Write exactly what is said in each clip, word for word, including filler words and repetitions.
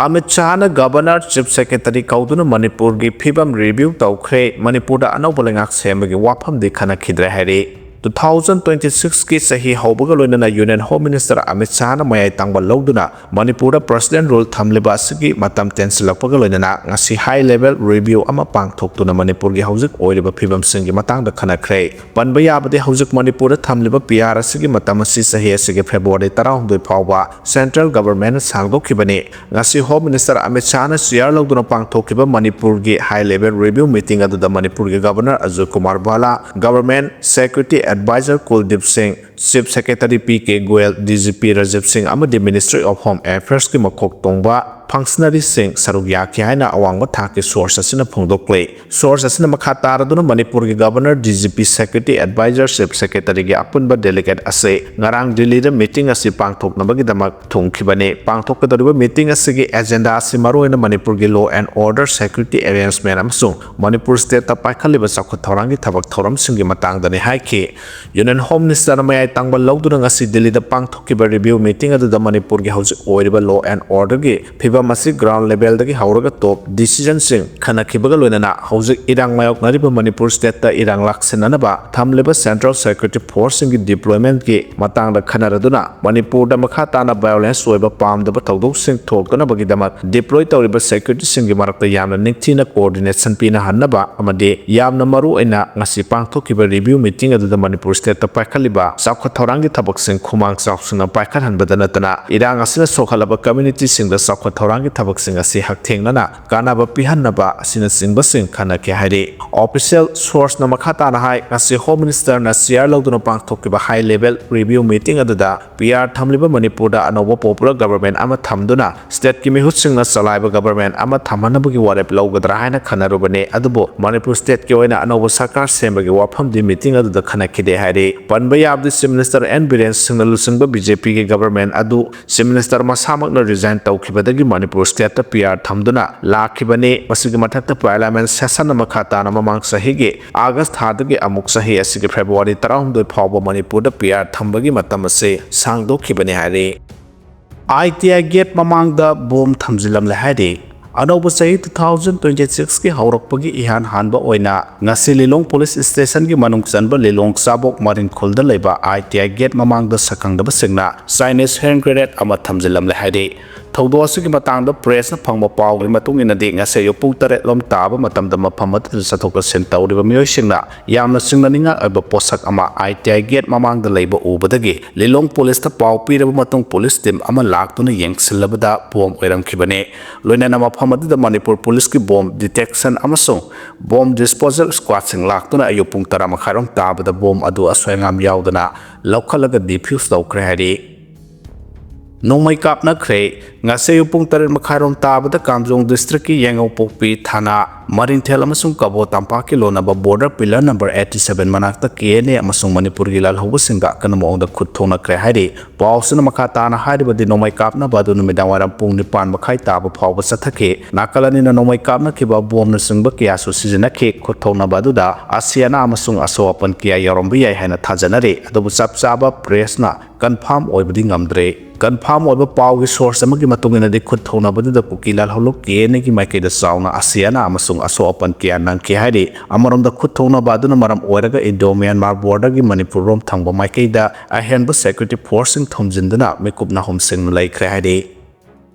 Amit ꯁꯥꯍꯅ Governor, Chief Secretary ꯀꯧꯗꯨꯅ ꯃꯅꯤꯄꯨꯔꯒꯤ ꯐꯤꯕꯝ review ꯇꯧꯈ꯭ꯔꯦ꯫ ꯃꯅꯤꯄꯨꯔꯗ ꯑꯅꯧꯕ ꯂꯩꯉꯥꯛ ꯁꯦꯝꯕꯒꯤ ꯋꯥꯐꯝꯗꯤ ꯈꯟꯅꯈꯤꯗ꯭ꯔꯦ ꯍꯥꯏꯔꯤ꯫ Two thousand twenty six ꯀꯤ ꯆꯍꯤ ꯍꯧꯕꯒ ꯂꯣꯏꯅꯅ Union Home Minister ꯑꯃꯤꯠ ꯁꯥꯍꯅ ꯃꯌꯥꯏ ꯇꯥꯡꯕ ꯂꯧꯗꯨꯅ ꯃꯅꯤꯄꯨꯔꯗ President Rule ꯊꯝꯂꯤꯕ ꯑꯁꯤꯒꯤ ꯃꯇꯝ ꯇꯦꯟꯁꯤꯜꯂꯛꯄꯒ ꯂꯣꯏꯅꯅ ꯉꯁꯤ high level review ꯑꯃ ꯄꯥꯡꯊꯣꯛꯇꯨꯅ ꯃꯅꯤꯄꯨꯔꯒꯤ ꯍꯧꯖꯤꯛ ꯑꯣꯏꯔꯤꯕ ꯐꯤꯕꯝꯁꯤꯡꯒꯤ ꯃꯇꯥꯡꯗ ꯈꯟꯅꯈ꯭ꯔꯦ꯫ ꯄꯟꯕ ꯌꯥꯕꯗꯤ, ꯍꯧꯖꯤꯛ ꯃꯅꯤꯄꯨꯔꯗ ꯊꯝꯂꯤꯕ P R ꯑꯁꯤꯒꯤ ꯃꯇꯝ ꯑꯁꯤ ꯆꯍꯤ ꯑꯁꯤꯒꯤ February ꯇꯔꯥꯍꯨꯝꯗꯣꯏ ꯐꯥꯎꯕ Central Government ꯁꯥꯡꯗꯣꯛꯈꯤꯕꯅꯤ꯫ ꯉꯁꯤ Home Minister ꯑꯃꯤꯠ ꯁꯥꯍꯅ chair ꯂꯧꯗꯨꯅ ꯄꯥꯡꯊꯣꯛꯈꯤꯕ ꯃꯅꯤꯄꯨꯔꯒꯤ high level review meeting ꯑꯗꯨꯗ ꯃꯅꯤꯄꯨꯔꯒꯤ Governor Ajoy Kumar ꯚꯥꯂꯥ, Government Security Advisor ꯀꯨꯜꯗꯤꯞ ꯁꯤꯡ, Chief Secretary P K Goyal, D G P Rajiv ꯁꯤꯡ ꯑꯃꯗꯤ Ministry of Home Affairs ꯀꯤ ꯃꯀꯣꯛ ꯊꯣꯡꯕ functionary ꯁꯤꯡ ꯁꯔꯨꯛ ꯌꯥꯈꯤ ꯍꯥꯏꯅ ꯑꯋꯥꯡꯕ ꯊꯥꯛꯀꯤ source ꯑꯁꯤꯅ ꯐꯣꯡꯗꯣꯛꯂꯤ꯫ Source ꯑꯁꯤꯅ ꯃꯈꯥ ꯇꯥꯔꯗꯨꯅ ꯃꯅꯤꯄꯨꯔꯒꯤ Governor, D G P, Security Advisor, Chief Secretary ꯒꯤ ꯑꯄꯨꯟꯕ delegate ꯑꯁꯤ ꯉꯔꯥꯡ ꯗꯤꯜꯂꯤꯗ meeting ꯑꯁꯤ ꯄꯥꯡꯊꯣꯛꯅꯕꯒꯤꯗꯃꯛ ꯊꯨꯡꯈꯤꯕꯅꯤ꯫ ꯄꯥꯡꯊꯣꯛꯀꯗꯧꯔꯤꯕ meeting ꯑꯁꯤꯒꯤ agenda ꯑꯁꯤ ꯃꯔꯨꯑꯣꯏꯅ ꯃꯅꯤꯄꯨꯔꯒꯤ law and order, security arrangement ꯑꯃꯁꯨꯡ ꯃꯅꯤꯄꯨꯔ state ꯇ ꯄꯥꯏꯈꯠꯂꯤꯕ ꯆꯥꯎꯈꯠ ꯊꯧꯔꯥꯡꯒꯤ ꯊꯕꯛ ꯊꯧꯔꯝꯁꯤꯡꯒꯤ ꯃꯇꯥꯡꯗꯅꯤ ꯍꯥꯏꯈꯤ꯫ Union Home Minister ꯅ ꯃꯌꯥꯏ ꯇꯥꯡꯕ ꯂꯧꯗꯨꯅ ꯉꯁꯤ ꯗꯤꯜꯂꯤꯗ ꯄꯥꯡꯊꯣꯛꯈꯤꯕ review meeting ꯑꯗꯨꯗ ꯃꯅꯤꯄꯨꯔꯒꯤ ꯍꯧꯖꯤꯛ ꯑꯣꯏꯔꯤꯕ law and order ꯒꯤ ꯐꯤꯕꯝ ꯑꯁꯤ ground level ꯗꯒꯤ ꯍꯧꯔꯒ top decision ꯁꯤꯡ ꯈꯟꯅꯈꯤꯕꯒ ꯂꯣꯏꯅꯅ ꯍꯧꯖꯤꯛ ꯏꯔꯥꯡ ꯃꯥꯌꯣꯛꯅꯔꯤꯕ ꯃꯅꯤꯄꯨꯔ state ꯇ ꯏꯔꯥꯡ ꯂꯥꯛꯁꯤꯟꯅꯅꯕ ꯊꯝꯂꯤꯕ Central Security Force ꯁꯤꯡꯒꯤ deployment ꯀꯤ ꯃꯇꯥꯡꯗ ꯈꯟꯅꯔꯗꯨꯅ ꯃꯅꯤꯄꯨꯔꯗ ꯃꯈꯥ ꯇꯥꯅ violence ꯑꯣꯏꯕ ꯄꯥꯝꯗꯕ ꯊꯧꯗꯣꯛꯁꯤꯡ ꯊꯣꯛꯇꯅꯕꯒꯤꯗꯃꯛ deploy ꯇꯧꯔꯤꯕ security ꯁꯤꯡꯒꯤ ꯃꯔꯛꯇ ꯌꯥꯝꯅ ꯅꯤꯡꯊꯤꯅ coordination ꯄꯤꯅꯍꯟꯅꯕ ꯑꯃꯗꯤ ꯌꯥꯝꯅ ꯃꯔꯨ ꯑꯣꯏꯅ ꯉꯁꯤ ꯄꯥꯡꯊꯣꯛꯈꯤꯕ review meeting ꯑꯗꯨꯗ ꯃꯅꯤꯄꯨꯔ state ꯇ ꯄꯥꯏꯈꯠꯂꯤꯕ ꯆꯥꯎꯈꯠ ꯊꯧꯔꯥꯡꯒꯤ ꯊꯕꯛꯁꯤꯡ ꯈꯨꯃꯥꯡ ꯆꯥꯎꯁꯤꯟꯅ ꯄꯥꯏꯈꯠꯍꯟꯕꯗ ꯅꯠꯇꯅ ꯏꯔꯥꯡ ꯑꯁꯤꯅ ꯁꯣꯛꯍꯜꯂꯕ community ꯁꯤꯡꯗ ꯆꯥꯎꯈꯠ ꯊꯧꯔꯥꯡꯒꯤ ꯊꯕꯛꯁꯤꯡ ꯑꯁꯤ ꯍꯛꯊꯦꯡꯅꯅ ꯀꯥꯟꯅꯕ ꯄꯤꯍꯟꯅꯕ ꯑꯁꯤꯅꯆꯤꯡꯕꯁꯤꯡ ꯈꯟꯅꯈꯤ ꯍꯥꯏꯔꯤ꯫ Official source ꯅ ꯃꯈꯥ ꯇꯥꯅ ꯍꯥꯏ, ꯉꯁꯤ Home Minister ꯅ chair ꯂꯧꯗꯨꯅ ꯄꯥꯡꯊꯣꯛꯈꯤꯕ high level review meeting ꯑꯗꯨꯗ P R ꯊꯝꯂꯤꯕ ꯃꯅꯤꯄꯨꯔꯗ ꯑꯅꯧꯕ popular government ꯑꯃ ꯊꯝꯗꯨꯅ state ꯀꯤ ꯃꯤꯍꯨꯠꯁꯤꯡꯅ ꯆꯂꯥꯏꯕ government ꯑꯃ ꯊꯝꯍꯟꯅꯕꯒꯤ ꯋꯥꯔꯦꯞ ꯂꯧꯒꯗ꯭ꯔꯥ ꯍꯥꯏꯅ ꯈꯟꯅꯔꯨꯕꯅꯤ, ꯑꯗꯨꯕꯨ ꯃꯅꯤꯄꯨꯔ state ꯀꯤ ꯑꯣꯏꯅ ꯑꯅꯧꯕ ꯁꯔꯀꯥꯔ ꯁꯦꯝꯕꯒꯤ ꯋꯥꯐꯝꯗꯤ meeting ꯑꯗꯨꯗ ꯈꯟꯅꯈꯤꯗꯦ ꯍꯥꯏꯔꯤ꯫ ꯄꯟꯕ ꯌꯥꯕꯗꯤ, Chief Minister N ꯕꯤꯔꯦꯟ ꯁꯤꯡꯅ ꯂꯨꯆꯤꯡꯕ B J P ꯒꯤ government ꯑꯗꯨ Chief Minister ꯃꯁꯥꯃꯛꯅ resign ꯇꯧꯈꯤꯕꯗꯒꯤ Manipur state ꯇ P R ꯊꯝꯗꯨꯅ ꯂꯥꯛꯈꯤꯕꯅꯤ꯫ ꯃꯁꯤꯒꯤ ꯃꯊꯛꯇ Parliament session ꯃꯈꯥ ꯇꯥꯅ ꯃꯃꯥꯡ ꯆꯍꯤꯒꯤ August ꯊꯥꯗꯒꯤ ꯑꯃꯨꯛ ꯆꯍꯤ ꯑꯁꯤꯒꯤ February ꯇꯔꯥꯍꯨꯝꯗꯣꯏ ꯐꯥꯎꯕ ꯃꯅꯤꯄꯨꯔꯗ P R ꯊꯝꯕꯒꯤ ꯃꯇꯝ ꯑꯁꯤ ꯁꯥꯡꯗꯣꯛꯈꯤꯕꯅꯤ ꯍꯥꯏꯔꯤ꯫ ꯑꯥꯏ ꯇꯤ ꯑꯥꯏ ꯒꯦꯠ ꯃꯃꯥꯡꯗ ꯕꯣꯝ ꯊꯝꯖꯤꯜꯂꯝꯂꯦ ꯍꯥꯏꯔꯤ꯫ ꯑꯅꯧꯕ ꯆꯍꯤ ꯇꯨ ꯊꯥꯎꯖꯟ ꯇ꯭ꯋꯦꯟꯇꯤ ꯁꯤꯛꯁꯀꯤ ꯍꯧꯔꯛꯄꯒꯤ ꯏꯍꯥꯟ ꯍꯥꯟꯕ ꯑꯣꯏꯅ ꯉꯁꯤ ꯂꯤꯂꯣꯡ ꯄꯨꯂꯤꯁ ꯁ꯭ꯇꯦꯁꯟꯒꯤ ꯃꯅꯨꯡ ꯆꯟꯕ ꯂꯤꯂꯣꯡ ꯆꯥꯕꯣꯛ ꯃꯔꯤꯡꯈꯨꯜꯗ ꯂꯩꯕ ꯑꯥꯏ ꯇꯤ ꯑꯥꯏ ꯒꯦꯠ ꯃꯃꯥꯡꯗ ꯁꯛꯈꯪꯗꯕꯁꯤꯡꯅ ꯆꯥꯏꯅꯤꯁ ꯍꯦꯟ ꯒ꯭ꯔꯦꯅꯦꯗ ꯑꯃ ꯊꯝꯖꯤꯜꯂꯝꯂꯦ ꯍꯥꯏꯔꯤ꯫ ꯊꯧꯗꯣꯛ ꯑꯁꯤꯒꯤ ꯃꯇꯥꯡꯗ ꯄ꯭ꯔꯦꯁꯅ ꯐꯪꯕ ꯄꯥꯎꯒꯤ ꯃꯇꯨꯡ ꯏꯟꯅꯗꯤ, ꯉꯁꯤ ꯑꯌꯨꯛ ꯄꯨꯡ ꯇꯔꯦꯠ ꯂꯣꯝ ꯇꯥꯕ ꯃꯇꯝꯗ ꯃꯐꯝ ꯑꯗꯨꯗ ꯆꯠꯊꯣꯛ ꯆꯠꯁꯤꯟ ꯇꯧꯔꯤꯕ ꯃꯤꯑꯣꯏꯁꯤꯡꯅ ꯌꯥꯝꯅ ꯆꯤꯡꯅꯅꯤꯡꯉꯥꯏ ꯑꯣꯏꯕ ꯄꯣꯠꯁꯛ ꯑꯃ ꯑꯥꯏ ꯇꯤ ꯑꯥꯏ ꯒꯦꯠ ꯃꯃꯥꯡꯗ ꯂꯩꯕ ꯎꯕꯗꯒꯤ ꯂꯤꯂꯣꯡ ꯄꯨꯂꯤꯁꯇ ꯄꯥꯎ ꯄꯤꯔꯕ ꯃꯇꯨꯡ ꯄꯨꯂꯤꯁ ꯇꯤꯝ ꯑꯃ ꯂꯥꯛꯇꯨꯅ ꯌꯦꯡꯁꯤꯜꯂꯕꯗ ꯕꯣꯝ ꯑꯣꯏꯔꯝꯈꯤꯕꯅꯤ꯫ ꯂꯣꯏꯅꯅ ꯃꯐꯝ ꯑꯗꯨꯗ ꯃꯅꯤꯄꯨꯔ ꯄꯨꯂꯤꯁꯀꯤ ꯕꯣꯝ ꯗꯤꯇꯦꯛꯁꯟ ꯑꯃꯁꯨꯡ ꯕꯣꯝ ꯗꯤꯁꯄꯣꯖꯦꯜ ꯁ꯭ꯀ꯭ꯋꯥꯗꯁꯤꯡ ꯂꯥꯛꯇꯨꯅ ꯑꯌꯨꯛ ꯄꯨꯡ ꯇꯔꯥ ꯃꯈꯥꯏꯔꯣꯝ ꯇꯥꯕꯗ ꯕꯣꯝ ꯑꯗꯨ ꯑꯁꯣꯏ ꯑꯉꯥꯝ ꯌꯥꯎꯗꯅ ꯂꯧꯈꯠꯂꯒ ꯗꯤꯐ꯭ꯌꯨꯁ ꯇꯧꯈ꯭ꯔꯦ ꯍꯥꯏꯔꯤ꯫ ꯅꯣꯡꯃꯩ ꯀꯥꯞꯅꯈ꯭ꯔꯦ꯫ ꯉꯁꯤ ꯑꯌꯨꯛ ꯄꯨꯡ ꯇꯔꯦꯠ ꯃꯈꯥꯏꯔꯣꯝ ꯇꯥꯕꯗ ꯀꯥꯝꯖꯣꯡ ꯗꯤꯁꯇ꯭ꯔꯤꯛꯀꯤ ꯌꯦꯡꯉꯧꯄꯣꯛꯄꯤ ꯊꯥꯅꯥ, ꯃꯔꯤꯡꯊꯦꯜ ꯑꯃꯁꯨꯡ ꯀꯕꯣ ꯇꯝꯄꯥꯛꯀꯤ ꯂꯣꯟꯅꯕ border pillar number eighty seven ꯃꯅꯥꯛꯇ ꯀꯦ ꯑꯦꯟ ꯑꯦ ꯑꯃꯁꯨꯡ ꯃꯅꯤꯄꯨꯔꯒꯤ ꯂꯥꯜꯍꯧꯕꯁꯤꯡꯒ ꯑꯀꯟꯕ ꯃꯑꯣꯡꯗ ꯈꯨꯠ ꯊꯣꯛꯅꯈ꯭ꯔꯦ ꯍꯥꯏꯔꯤ꯫ ꯄꯥꯎꯁꯤꯅ ꯃꯈꯥ ꯇꯥꯅ ꯍꯥꯏꯔꯤꯕꯗꯤ, ꯅꯣꯡꯃꯩ ꯀꯥꯞꯅꯕ ꯑꯗꯨ ꯅꯨꯃꯤꯗꯥꯡ ꯋꯥꯏꯔꯝ ꯄꯨꯡ ꯅꯤꯄꯥꯟ ꯃꯈꯥꯏ ꯇꯥꯕ ꯐꯥꯎꯕ ꯆꯠꯊꯈꯤ꯫ ꯅꯥꯀꯜ ꯑꯅꯤꯅ ꯅꯣꯡꯃꯩ ꯀꯥꯞꯅꯈꯤꯕ ꯕꯣꯝꯅꯆꯤꯡꯕ ꯀꯌꯥꯁꯨ ꯁꯤꯖꯤꯟꯅꯈꯤ꯫ ꯈꯨꯠ ꯊꯣꯛꯅꯕ ꯑꯗꯨꯗ ꯑꯁꯤ ꯑꯅꯥ ꯑꯃꯁꯨꯡ ꯑꯁꯣꯛ ꯑꯄꯟ ꯀꯌꯥ ꯌꯥꯎꯔꯝꯕ ꯌꯥꯏ ꯍꯥꯏꯅ ꯊꯥꯖꯅꯔꯤ, ꯑꯗꯨꯕꯨ ꯆꯞ ꯆꯥꯕ ꯄ꯭ꯔꯦꯁꯅ ꯀꯟꯐꯥꯔꯝ ꯑꯣꯏꯕꯗꯤ ꯉꯝꯗ꯭ꯔꯦ꯫ ꯀꯟꯐꯥꯔꯝ ꯑꯣꯏꯕ ꯄꯥꯎꯒꯤ ꯁꯣꯔꯁ ꯑꯃꯒꯤ ꯃꯇꯨꯡ ꯏꯟꯅꯗꯤ, ꯈꯨꯠ ꯊꯣꯛꯅꯕꯗꯨꯗ ꯀꯨꯀꯤ ꯂꯥꯜꯍꯧꯂꯨꯞ ꯀꯦ ꯑꯦꯟ ꯑꯦꯒꯤ ꯃꯥꯏꯀꯩꯗ ꯆꯥꯎꯅ ꯑꯁꯤ ꯑꯅꯥ ꯑꯃꯁꯨꯡ ꯑꯁꯣꯛ ꯑꯄꯟ ꯀꯌꯥ ꯅꯪꯈꯤ ꯍꯥꯏꯔꯤ꯫ ꯑꯃꯔꯣꯝꯗ, ꯈꯨꯠ ꯊꯣꯛꯅꯕ ꯑꯗꯨꯅ ꯃꯔꯝ ꯑꯣꯏꯔꯒ ꯏꯟꯗꯣ ꯃ꯭ꯌꯥꯟꯃꯥꯔ ꯕꯣꯔꯗꯔꯒꯤ ꯃꯅꯤꯄꯨꯔ ꯔꯣꯝ ꯊꯪꯕ ꯃꯥꯏꯀꯩꯗ ꯑꯍꯦꯟꯕ ꯁꯦꯀ꯭ꯌꯨꯔꯤꯇꯤ ꯐꯣꯔꯁꯁꯤꯡ ꯊꯣꯝꯖꯤꯟꯗꯨꯅ ꯃꯤꯀꯨꯞ ꯅꯥꯍꯨꯝ ꯁꯦꯡꯅ ꯂꯩꯈ꯭ꯔꯦ ꯍꯥꯏꯔꯤ꯫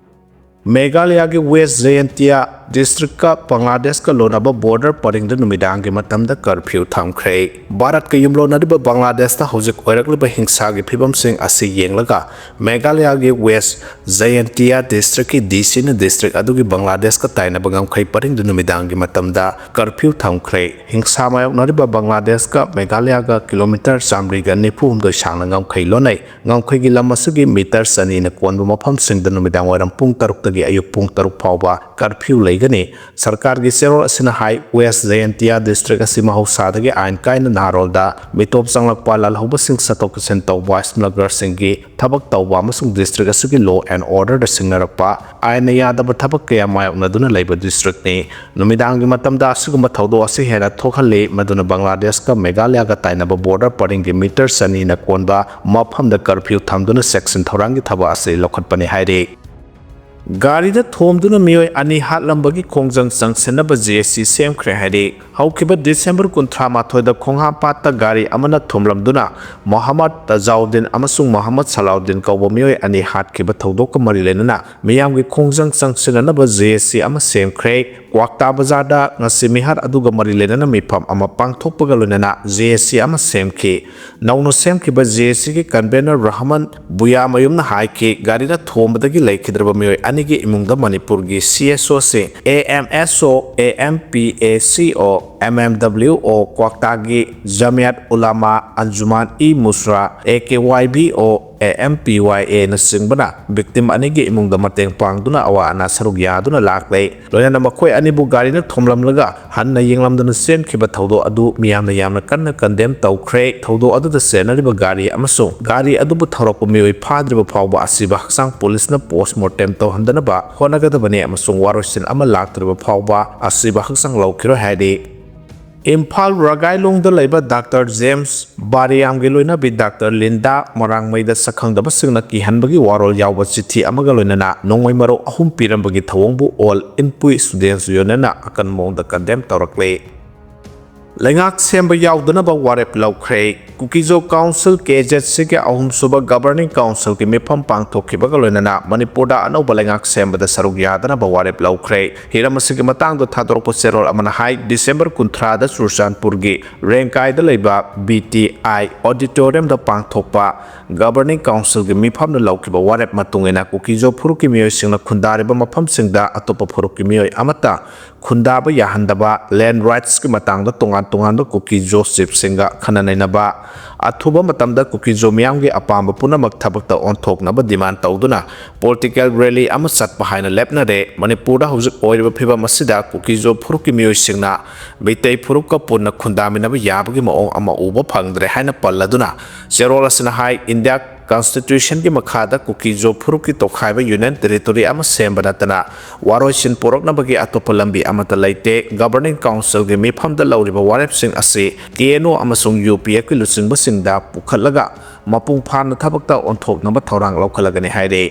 ꯃꯦꯘꯥꯂꯌꯥꯒꯤ ꯋꯦꯁ ꯖꯌꯟꯇꯤꯌꯥ ꯗꯤꯁꯇ꯭ꯔꯤꯛꯀ ꯕꯪꯒ꯭ꯂꯥꯗꯦꯁꯀ ꯂꯣꯟꯅꯕ ꯕꯣꯔꯗꯔ ꯄꯔꯤꯡꯗ ꯅꯨꯃꯤꯗꯥꯡꯒꯤ ꯃꯇꯝꯗ ꯀꯔꯐ꯭ꯌꯨ ꯊꯝꯈ꯭ꯔꯦ꯫ ꯚꯥꯔꯠꯀ ꯌꯨꯝꯂꯣꯟꯅꯔꯤꯕ ꯕꯪꯒ꯭ꯂꯥꯗꯦꯁꯇ ꯍꯧꯖꯤꯛ ꯑꯣꯏꯔꯛꯂꯤꯕ ꯍꯤꯡꯁꯥꯒꯤ ꯐꯤꯕꯝꯁꯤꯡ ꯑꯁꯤ ꯌꯦꯡꯂꯒ, ꯃꯦꯘꯥꯂꯌꯥꯒꯤ ꯋꯦꯁ ꯖꯌꯟꯇꯤꯌꯥ ꯗꯤꯁꯇ꯭ꯔꯤꯛꯀꯤ ꯗꯤ ꯁꯤꯅ ꯗꯤꯁꯇ꯭ꯔꯤꯛ ꯑꯗꯨꯒꯤ ꯕꯪꯒ꯭ꯂꯥꯗꯦꯁꯀ ꯇꯥꯏꯅꯕ ꯉꯝꯈꯩ ꯄꯔꯤꯡꯗ ꯅꯨꯃꯤꯗꯥꯡꯒꯤ ꯃꯇꯝꯗ ꯀꯔꯐ꯭ꯌꯨ ꯊꯝꯈ꯭ꯔꯦ꯫ ꯍꯤꯡꯁꯥ ꯃꯥꯌꯣꯛꯅꯔꯤꯕ ꯕꯪꯒ꯭ꯂꯥꯗꯦꯁꯀ ꯃꯦꯘꯥꯂꯌꯥꯒ ꯀꯤꯂꯣꯃꯤꯇꯔ ꯆꯥꯃꯔꯤꯒ ꯅꯤꯐꯨ ꯍꯨꯝꯗꯣꯏ ꯁꯥꯡꯅ ꯉꯝꯈꯩ ꯂꯣꯟꯅꯩ꯫ ꯉꯝꯈꯩꯒꯤ ꯂꯝ ꯑꯁꯤꯒꯤ ꯃꯤꯇꯔ ꯆꯅꯤꯅ ꯀꯣꯟꯕ ꯃꯐꯝꯁꯤꯡꯗ ꯅꯨꯃꯤꯗꯥꯡ ꯋꯥꯏꯔꯝ ꯄꯨꯡ ꯇꯔꯨꯛꯇ ꯒꯤ ꯑꯌꯨꯛ ꯄꯨꯡ ꯇꯔꯨꯛ ꯐꯥꯎꯕ ꯀꯔꯐ꯭ꯌꯨ ꯂꯩꯒꯅꯤ꯫ ꯁꯔꯀꯥꯔꯒꯤ ꯆꯦꯔꯣꯜ ꯑꯁꯤꯅ ꯍꯥꯏ, ꯋꯦꯁ ꯖꯌꯟꯇꯤꯌꯥ ꯗꯤꯁꯇ꯭ꯔꯤꯛ ꯑꯁꯤ ꯃꯍꯧꯁꯥꯗꯒꯤ ꯑꯥꯏꯟ ꯀꯥꯏꯅ ꯅꯍꯥꯔꯣꯜꯗ ꯃꯤꯇꯣꯞ ꯆꯪꯂꯛꯄ, ꯂꯥꯜꯍꯧꯕꯁꯤꯡ ꯆꯠꯊꯣꯛ ꯆꯠꯁꯤꯟ ꯇꯧꯕ, ꯁ꯭ꯃꯒꯂꯔꯁꯤꯡꯒꯤ ꯊꯕꯛ ꯇꯧꯕ ꯑꯃꯁꯨꯡ ꯗꯤꯁꯇ꯭ꯔꯤꯛ ꯑꯁꯤꯒꯤ law and order ꯗ ꯁꯤꯡꯅꯔꯛꯄ ꯑꯥꯏꯟꯅ ꯌꯥꯗꯕ ꯊꯕꯛ ꯀꯌꯥ ꯃꯥꯌꯣꯛꯅꯗꯨꯅ ꯂꯩꯕ ꯗꯤꯁꯇ꯭ꯔꯤꯛꯅꯤ꯫ ꯅꯨꯃꯤꯗꯥꯡꯒꯤ ꯃꯇꯝꯗ ꯑꯁꯤꯒꯨꯝꯕ ꯊꯧꯗꯣꯛ ꯑꯁꯤ ꯍꯦꯟꯅ ꯊꯣꯛꯍꯜꯂꯤ, ꯃꯗꯨꯅ ꯕꯪꯒ꯭ꯂꯥꯗꯦꯁꯀ ꯃꯦꯘꯥꯂꯌꯥꯒ ꯇꯥꯏꯅꯕ ꯕꯣꯔꯗꯔ ꯄꯔꯤꯡꯒꯤ ꯃꯤꯇꯔ ꯆꯅꯤꯅ ꯀꯣꯟꯕ ꯃꯐꯝꯗ ꯀꯔꯐ꯭ꯌꯨ ꯊꯝꯗꯨꯅ ꯆꯦꯛꯁꯤꯟ ꯊꯧꯔꯥꯡꯒꯤ ꯊꯕꯛ ꯑꯁꯤ ꯂꯧꯈꯠꯄꯅꯤ ꯍꯥꯏꯔꯤ꯫ ꯒꯥꯔꯤꯗ ꯊꯣꯝꯗꯨꯅ ꯃꯤꯑꯣꯏ ꯑꯅꯤ ꯍꯥꯠꯂꯝꯕꯒꯤ ꯈꯣꯡꯖꯪ ꯆꯪꯁꯤꯟꯅꯕ ꯖꯦ ꯑꯦꯁ ꯁꯤ ꯁꯦꯝꯈ꯭ꯔꯦ ꯍꯥꯏꯔꯤ꯫ ꯍꯧꯈꯤꯕ ꯗꯤꯁꯦꯝꯕꯔ ꯀꯨꯟꯊ꯭ꯔꯥ ꯃꯥꯊꯣꯏꯗ ꯈꯣꯡꯍꯥꯝꯄꯥꯠꯇ ꯒꯥꯔꯤ ꯑꯃꯅ ꯊꯣꯝꯂꯝꯗꯨꯅ ꯃꯣꯍꯝꯃꯗ ꯇꯖꯥꯎꯗꯤꯟ ꯑꯃꯁꯨꯡ ꯃꯣꯍꯝꯃꯗ ꯁꯂꯥꯎꯗꯤꯟ ꯀꯧꯕ ꯃꯤꯑꯣꯏ ꯑꯅꯤ ꯍꯥꯠꯈꯤꯕ ꯊꯧꯗꯣꯛꯀ ꯃꯔꯤ ꯂꯩꯅꯅ ꯃꯤꯌꯥꯝꯒꯤ ꯈꯣꯡꯖꯪ ꯆꯪꯁꯤꯟꯅꯅꯕ ꯖꯦ ꯑꯦꯁ ꯁꯤ ꯑꯃ ꯁꯦꯝꯈ꯭ꯔꯦ꯫ ꯀ꯭ꯋꯥꯛꯇꯥ ꯕꯖꯥꯔꯗ ꯉꯁꯤ ꯃꯤꯍꯥꯠ ꯑꯗꯨꯒ ꯃꯔꯤ ꯂꯩꯅꯅ ꯃꯤꯐꯝ ꯑꯃ ꯄꯥꯡꯊꯣꯛꯄꯒ ꯂꯣꯏꯅꯅ ꯖꯦ ꯑꯦꯁ ꯁꯤ ꯑꯃ ꯁꯦꯝꯈꯤ꯫ ꯅꯧꯅ ꯁꯦꯝꯈꯤꯕ ꯖꯦ ꯑꯦꯁ ꯁꯤꯒꯤ convener ꯔꯍꯃꯟ ꯕꯨꯌꯥꯃꯌꯨꯝꯅ ꯍꯥꯏꯈꯤ, ꯒꯥꯔꯤꯗ ꯊꯣꯝꯕꯗꯒꯤ ꯂꯩꯈꯤꯗ꯭ꯔꯕ ꯃꯤꯑꯣꯏ ꯑꯅꯤꯒꯤ ꯏꯃꯨꯡꯗ ꯃꯅꯤꯄꯨꯔꯒꯤ ꯁꯤ ꯑꯦꯁ ꯑꯣꯁꯤꯡ, ꯑꯦ ꯑꯦꯝ ꯑꯦꯁ ꯑꯣ, ꯑꯦ ꯑꯦꯝ ꯄꯤ ꯑꯦ ꯁꯤ ꯑꯣ, ꯑꯦꯝ ꯑꯦꯝ ꯗꯕ꯭ꯂꯤꯎ ꯑꯣ, ꯀ꯭ꯋꯥꯛꯇꯥꯒꯤ ꯖꯃꯤꯌꯥꯠ ꯎꯂꯥꯃꯥ ꯑꯟꯖꯨꯃꯥꯟ E ꯃꯨꯁ꯭ꯔꯥ, A K Y B ꯑꯣ, A M P Y ꯑꯦꯅꯆꯤꯡꯕꯅ victim ꯑꯅꯤꯒꯤ ꯏꯃꯨꯡꯗ ꯃꯇꯦꯡ ꯄꯥꯡꯗꯨꯅ ꯑꯋꯥ ꯑꯅꯥ ꯁꯔꯨꯛ ꯌꯥꯗꯨꯅ ꯂꯥꯛꯂꯦ꯫ ꯂꯣꯏꯅꯅ ꯃꯈꯣꯏ ꯑꯅꯤꯕꯨ ꯒꯥꯔꯤꯅ ꯊꯣꯝꯂꯝꯂꯒ ꯍꯟꯅ ꯌꯦꯡꯂꯝꯗꯅ ꯆꯦꯟꯈꯤꯕ ꯊꯧꯗꯣꯛ ꯑꯗꯨ ꯃꯤꯌꯥꯝꯅ ꯌꯥꯝꯅ ꯀꯟꯅ condemn ꯇꯧꯈ꯭ꯔꯦ꯫ ꯊꯧꯗꯣꯛ ꯑꯗꯨꯗ ꯆꯦꯟꯅꯔꯤꯕ ꯒꯥꯔꯤ ꯑꯃꯁꯨꯡ ꯒꯥꯔꯤ ꯑꯗꯨꯕꯨ ꯊꯧꯔꯛꯄ ꯃꯤꯑꯣꯏ ꯐꯥꯗ꯭ꯔꯤꯕ ꯐꯥꯎꯕ ꯑꯁꯤꯕ ꯍꯛꯆꯥꯡ ꯄꯨꯂꯤꯁꯅ post mortem ꯇꯧꯍꯟꯗꯅꯕ ꯍꯣꯠꯅꯒꯗꯕꯅꯤ ꯑꯃꯁꯨꯡ ꯋꯥꯔꯣꯏꯁꯤꯟ ꯑꯃ ꯂꯥꯛꯇ꯭ꯔꯤꯕ ꯐꯥꯎꯕ ꯑꯁꯤꯕ ꯍꯛꯆꯥꯡ ꯂꯧꯈꯤꯔꯣꯏ ꯍꯥꯏꯔꯤ꯫ ꯏꯝꯐꯥꯜ ꯔꯒꯥꯏꯂꯣꯡꯗ ꯂꯩꯕ ꯗꯥꯛꯇꯔ ꯖꯦꯝꯁ ꯕꯥꯔꯤꯌꯥꯝꯒꯤ ꯂꯣꯏꯅꯕꯤ ꯗꯥꯛꯇꯔ ꯂꯤꯟꯗꯥ ꯃꯣꯔꯥꯡꯃꯩꯗ ꯁꯛꯈꯪꯗꯕꯁꯤꯡꯅ ꯀꯤꯍꯟꯕꯒꯤ ꯋꯥꯔꯣꯜ ꯌꯥꯎꯕ ꯆꯤꯊꯤ ꯑꯃꯒ ꯂꯣꯏꯅꯅ ꯅꯣꯡꯃꯩ ꯃꯔꯨ ꯑꯍꯨꯝ ꯄꯤꯔꯝꯕꯒꯤ ꯊꯧꯑꯣꯡꯕꯨ All Inpui Students Union ꯅ ꯑꯀꯟꯕ ꯃꯑꯣꯡꯗ condemn ꯇꯧꯔꯛꯂꯦ꯫ ꯂꯩꯉꯥꯛ ꯁꯦꯝꯕ ꯌꯥꯎꯗꯅꯕ ꯋꯥꯔꯦꯞ ꯂꯧꯈ꯭ꯔꯦ꯫ ꯀꯨꯀꯤꯖꯣ ꯀꯥꯎꯟꯁꯤꯜ, ꯀꯦ ꯖꯦꯠ ꯁꯤꯒꯤ ꯑꯍꯨꯝꯁꯨꯕ governing council ꯒꯤ ꯃꯤꯐꯝ ꯄꯥꯡꯊꯣꯛꯈꯤꯕꯒ ꯂꯣꯏꯅꯅ ꯃꯅꯤꯄꯨꯔꯗ ꯑꯅꯧꯕ ꯂꯩꯉꯥꯛ ꯁꯦꯝꯕꯗ ꯁꯔꯨꯛ ꯌꯥꯗꯅꯕ ꯋꯥꯔꯦꯞ ꯂꯧꯈ꯭ꯔꯦ꯫ ꯍꯤꯔꯝ ꯑꯁꯤꯒꯤ ꯃꯇꯥꯡꯗ ꯊꯥꯗꯣꯔꯛꯄ ꯆꯦꯔꯣꯜ ꯑꯃꯅ ꯍꯥꯏ, ꯗꯤꯁꯦꯝꯕꯔ ꯀꯨꯟꯊ꯭ꯔꯥꯗ ꯆꯨꯔꯆꯥꯟꯄꯨꯔꯒꯤ ꯔꯦꯡꯀꯥꯏꯗ ꯂꯩꯕ ꯕꯤ ꯇꯤ ꯑꯥꯏ auditorium ꯗ ꯄꯥꯡꯊꯣꯛꯄ governing council ꯒꯤ ꯃꯤꯐꯝꯅ ꯂꯧꯈꯤꯕ ꯋꯥꯔꯦꯞ ꯃꯇꯨꯡ ꯏꯟꯅ ꯀꯨꯀꯤꯖꯣ ꯐꯨꯔꯨꯞꯀꯤ ꯃꯤꯑꯣꯏꯁꯤꯡꯅ ꯈꯨꯟꯗꯥꯔꯤꯕ ꯃꯐꯝꯁꯤꯡꯗ ꯑꯇꯣꯞꯄ ꯐꯨꯔꯨꯞꯀꯤ ꯃꯤꯑꯣꯏ ꯑꯃꯠꯇ ꯈꯨꯟꯗꯥꯕ ꯌꯥꯍꯟꯗꯕ, land rights ꯀꯤ ꯃꯇꯥꯡꯗ ꯇꯣꯉꯥꯟ ꯇꯣꯉꯥꯟꯕ ꯀꯨꯀꯤ-ꯖꯣ ꯆꯤꯐꯁꯤꯡꯒ ꯈꯟꯅ ꯅꯩꯅꯕ, ꯑꯊꯨꯕ ꯃꯇꯝꯗ ꯀꯨꯀꯤ-ꯖꯣ ꯃꯤꯌꯥꯝꯒꯤ ꯑꯄꯥꯝꯕ ꯄꯨꯝꯅꯃꯛ ꯊꯕꯛꯇ ꯑꯣꯟꯊꯣꯛꯅꯕ ꯗꯤꯃꯥꯟ ꯇꯧꯗꯨꯅ ꯄꯣꯂꯤꯇꯤꯀꯦꯜ ꯔꯦꯂꯤ ꯑꯃ ꯆꯠꯄ ꯍꯥꯏꯅ ꯂꯦꯞꯅꯔꯦ꯫ ꯃꯅꯤꯄꯨꯔꯗ ꯍꯧꯖꯤꯛ ꯑꯣꯏꯔꯤꯕ ꯐꯤꯕꯝ ꯑꯁꯤꯗ ꯀꯨꯀꯤ-ꯖꯣ ꯐꯨꯔꯨꯞꯀꯤ ꯃꯤꯑꯣꯏꯁꯤꯡꯅ ꯃꯤꯇꯩ ꯐꯨꯔꯨꯞꯀ ꯄꯨꯟꯅ ꯈꯨꯟꯗꯥꯃꯤꯟꯅꯕ ꯌꯥꯕꯒꯤ ꯃꯑꯣꯡ ꯑꯃ ꯎꯕ ꯐꯪꯗ꯭ꯔꯦ ꯍꯥꯏꯅ ꯄꯜꯂꯗꯨꯅ ꯆꯦꯔꯣꯜ ꯑꯁꯤꯅ ꯍꯥꯏ, ꯏꯟꯗꯤꯌꯥ ꯀꯟꯁꯇꯤꯇ꯭ꯌꯨꯁꯟꯒꯤ ꯃꯈꯥꯗ ꯀꯨꯀꯤ-ꯖꯣ ꯐꯨꯔꯨꯞꯀꯤ ꯇꯣꯈꯥꯏꯕ ꯌꯨꯅꯤꯌꯟ ꯇꯦꯔꯤꯇꯣꯔꯤ ꯑꯃ ꯁꯦꯝꯕ ꯅꯠꯇꯅ ꯋꯥꯔꯣꯏꯁꯤꯟ ꯄꯨꯔꯛꯅꯕꯒꯤ ꯑꯇꯣꯞꯄ ꯂꯝꯕꯤ ꯑꯃꯠꯇ ꯂꯩꯇꯦ꯫ ꯒꯕꯔꯅꯤꯡ ꯀꯥꯎꯟꯁꯤꯜꯒꯤ ꯃꯤꯐꯝꯗ ꯂꯧꯔꯤꯕ ꯋꯥꯔꯦꯞꯁꯤꯡ ꯑꯁꯤ ꯀꯦ ꯑꯦꯟ ꯑꯣ ꯑꯃꯁꯨꯡ ꯌꯨ ꯄꯤ ꯑꯦꯐꯀꯤ ꯂꯨꯆꯤꯡꯕꯁꯤꯡꯗ ꯄꯨꯈꯠꯂꯒ ꯃꯄꯨꯡ ꯐꯥꯅ ꯊꯕꯛꯇ ꯑꯣꯟꯊꯣꯛꯅꯕ ꯊꯧꯔꯥꯡ ꯂꯧꯈꯠꯂꯒꯅꯤ ꯍꯥꯏꯔꯤ꯫